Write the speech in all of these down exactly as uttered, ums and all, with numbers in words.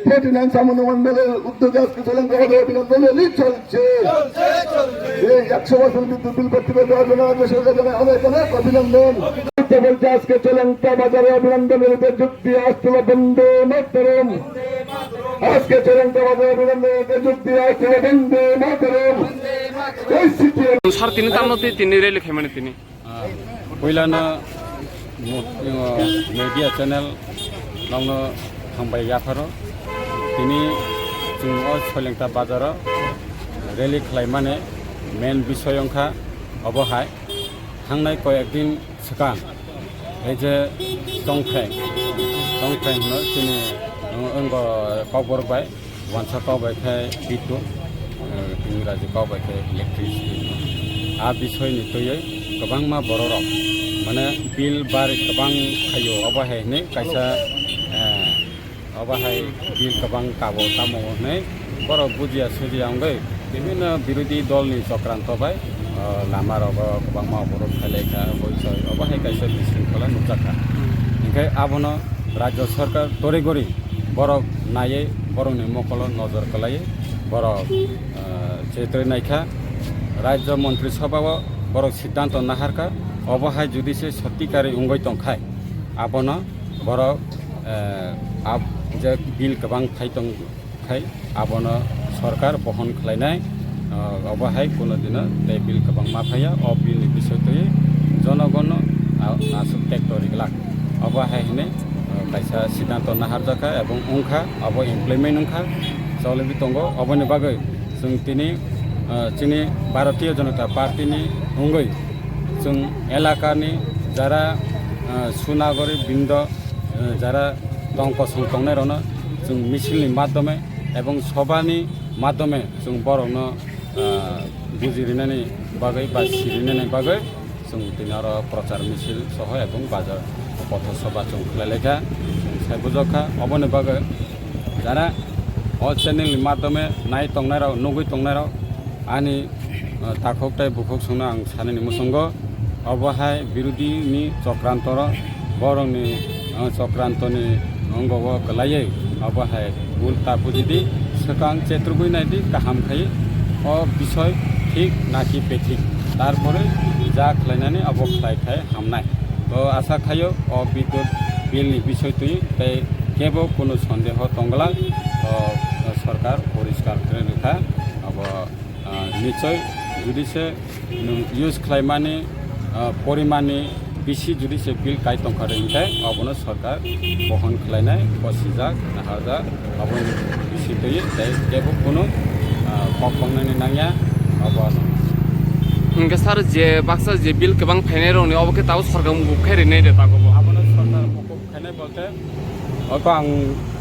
প্রতিদিন সামান্য মন্ডলের উদ্যোগে আজকে চলেন আমাদের অভিনন্দন র‍্যালি চলছে। এই একশো বছর বিদ্যুৎ বিল প্রতিবাদ আন্দোলন দেশের জন্য অনেক অনেক অভিনন্দন। বলছে আজকে চলেন বাজারে অভিনন্দনের যুক্তি আসছিল বন্দে মাতরম। আজকে চলেন বাজারে অভিনন্দনের যুক্তি আসছিল বন্দে মাতরম। এই city Sar tini tamno tei tini rally khaimani tini. Ah, puilano mo-, o, media channel nokno hambai yapharo. Tini chwng o Soilengta bazaro rally khlaimani main bisoi wngkha obo hai. Thangnai koyek din swkang, ei je Chongphreng, Chongphreng hwno chini, o, wngbo Kokborok bai. Wansa kok bai khe bitu, eh, Ingraji kok bai khe electricity. A bisoi ni twiwi kwbangma borok rok mane bill bari kwbang khaio, obo hai hinwi kaisa, eh, obo hai bill kwbang kabo tamo hinwi borok bujiya sujiya wngwi bibhinno birodhi dol ni chokranto bai, eh, lama rogo kwbangma borok khailai kha, hoi soi obo hai kaisa bisringkhola nukjak kha. Hinkhe abono Rajya Sarkar torigori borok naiwi borokni mokolo nojor kwlaiwi borok, ah, chetrwi naikha. Rajya Montri Sabha o borok siddhanto naharkha, obo hai jodi se sotti kari wngwi tongkhai, abono borok, eh, ab-, je bill kwbang phai tong khai abono sorkar bohon khlainai, ah, obo hai kuno dino tei bill kwbangma phaiya, o bill ni bisoi twi jonogonno, ah, aswk tekto riglak. Obo hai hinwi, ah, kaisa siddhanto naharjakha ebong wngkha, obo implement wngkha, choliwi tongo. Oboni bagwi chwng tini, ah, chini Bharatiya Janata Party ni wngwi chwng elakani jara, ah, sunagori bindo, eh, jara tong kosong tongnairokno chwng misilni madhyome ebong sobani madhyome chwng borokno, ah, bujirinani bagwi ba sirinani bagwi chwng tini oro prochar misil soho ebong bazar potho soba chwng khlailaikha, chwng sai bujokha. Oboni bagwi jara o channel ni madhyome nai tongnairok, nugwi tongnairok ani, ah, takhuk tei bukhuk songno ang sanini muchungo. Obo hai birodhi ni chokranto rok, borok ni, ah, chokranto ni wngbo o kwlaiwi obo hai ulta bujidi, swkang chetrugwi naidi kaham khai o bisoi thik naki bethik, tarpore ja khlainani obo khlai khai hamnai. To asa khaio o bidyut bill ni bisoi twi tei kebo kunu sondeho tongla, to sorkar poriskar khe rwkha obo. Ah, nichoi, jodi se nwng use khlaimani, ah, porimani bisi jodi se bill kai tongkha de hinkhe, obono sorkar bohon khlainai, bosijak, naharjak, aboni bisi twi tei kebo kunu, ah, kok tongnani nangya, obono. Hinkhe sir, je baksa je bill kwbang phainai rokni, obo khe tabuk sorkar mukhuk khe rinai de tago bo? Abono sorkar mukhuk khainai bolte, oko ang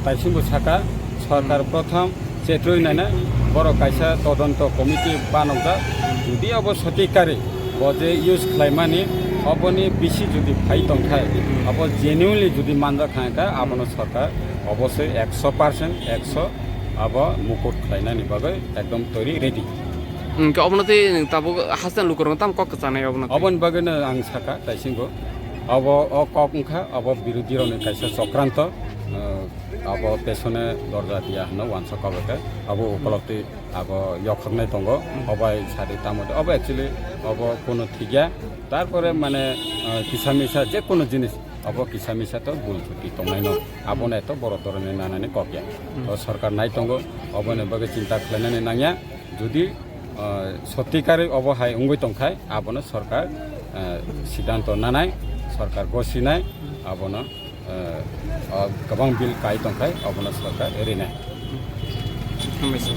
taisinbo saka, sorkar prothom chetrwi naina, borok kaisa todonto committee banokjak. Jodi abo sotikari bo je use khlaimani, oboni bisi jodi phai tongthai, abo genuinely jodi manjak kha, abono sorkar obosoi ekso percent, ekso abo mukhuk khlainani bagwi ekdom toiri ready. Hinkhe obono tei tabuk haste lukurokno tamo kok kwchanai obono tei? Oboni bagwino ang saka taisingo, obo o kok wngkha obo birodhi rokni kaisa chokranto, ah, abo pesone dorja dia hwnwi uansuk kok khe, abo ukolog twi abo yokhoknai tongo, obo hai sadi tamo de, obo actually obo kunu thikya. Tarpore mane, ah, kisa misa je kunu jinis obo kisa misa to bul chuti tongnaino, abono eto borok doroni nanani kokya. To sorkar nai tongo, oboni bagwi chinta khlainani nangya. Jodi, ah, sotikari obo hai wngwi tongkhai, abono sorkar, ah, siddhanto nanai, sorkar gosinai, abono, ah, o kwbang bill kai tongkhai, obono sorkar rinai. Hambai sir.